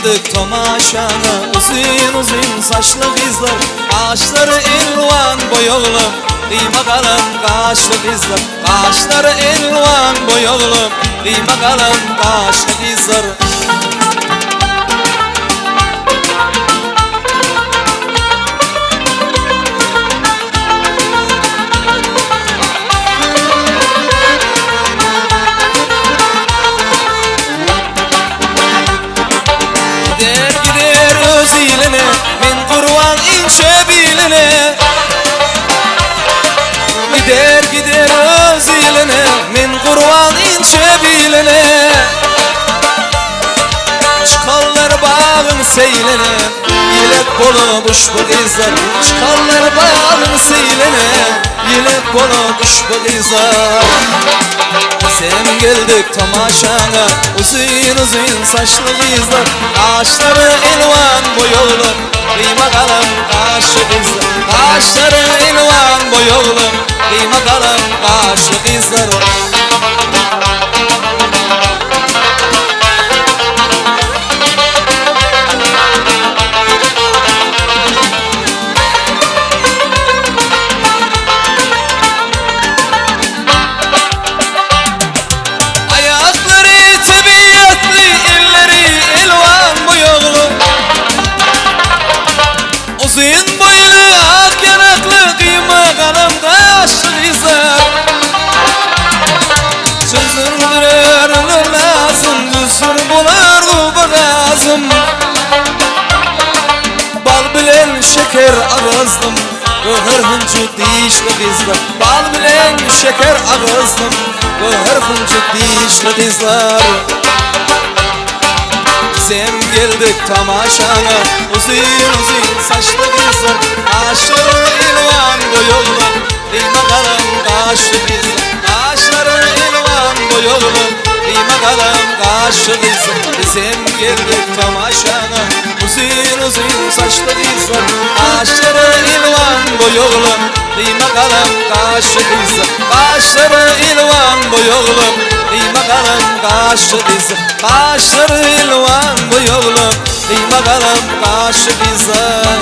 geldik tomaşaňa Uzyn-uzyn saçly gyzlar Gaşlary elwan boýagly Gyýma galam gaşly gyzlar Gaşlary elwan boýagly Gyýma galam gaşly gyzlar. Gider gider öz iline Men gurban inçe biline Gider gider öz iline Men gurban inçe biline Çykarlar bagyň seýline Ýelek bolup uşbu gyzlar Çykarlar bagyň seýline Ýelek bolup uşbu gyzlar Bizem geldik tomaşaňa Uzyn-uzyn saçly gyzlar Gaşlary elwan boýagly Gyýma galam gaşly gyzlar Gaşlary elwan boýagly Gyýma galam gaşly gyzlar. Aýaklary tebigatly, elleri elwan boýagly. Uzyn boýly, ak ýanakly, gyýma galam gaşly gyzlar. Çözdürer lazym, düzsün bolar gubagazym. Bal bilen şeker agyzdym, Göher hünji dişli gyzlar. Bal bilen şeker agyzdym, Göher hünji dişli gyzlar. Bizem geldik tomaşaňa, Uzyn-uzyn saçly gyzlar, Gaşlary elwan boýagly, Gyýma galam gaşly gyzlar. Gaşlary elwan boýagly, Gyýma galam gaşly gyzlar. Bizem geldik tomaşaňa, Uzyn-uzyn saçly gyzlar, Gaşlary elwan boýagly, Gyýma galam gaşly gyzlar. Gaşlary elwan boýagly, Gyýma galam gaşly gyzlar. Gaşlary elwan boýagly, Gyýma galam gaşly gyzlar.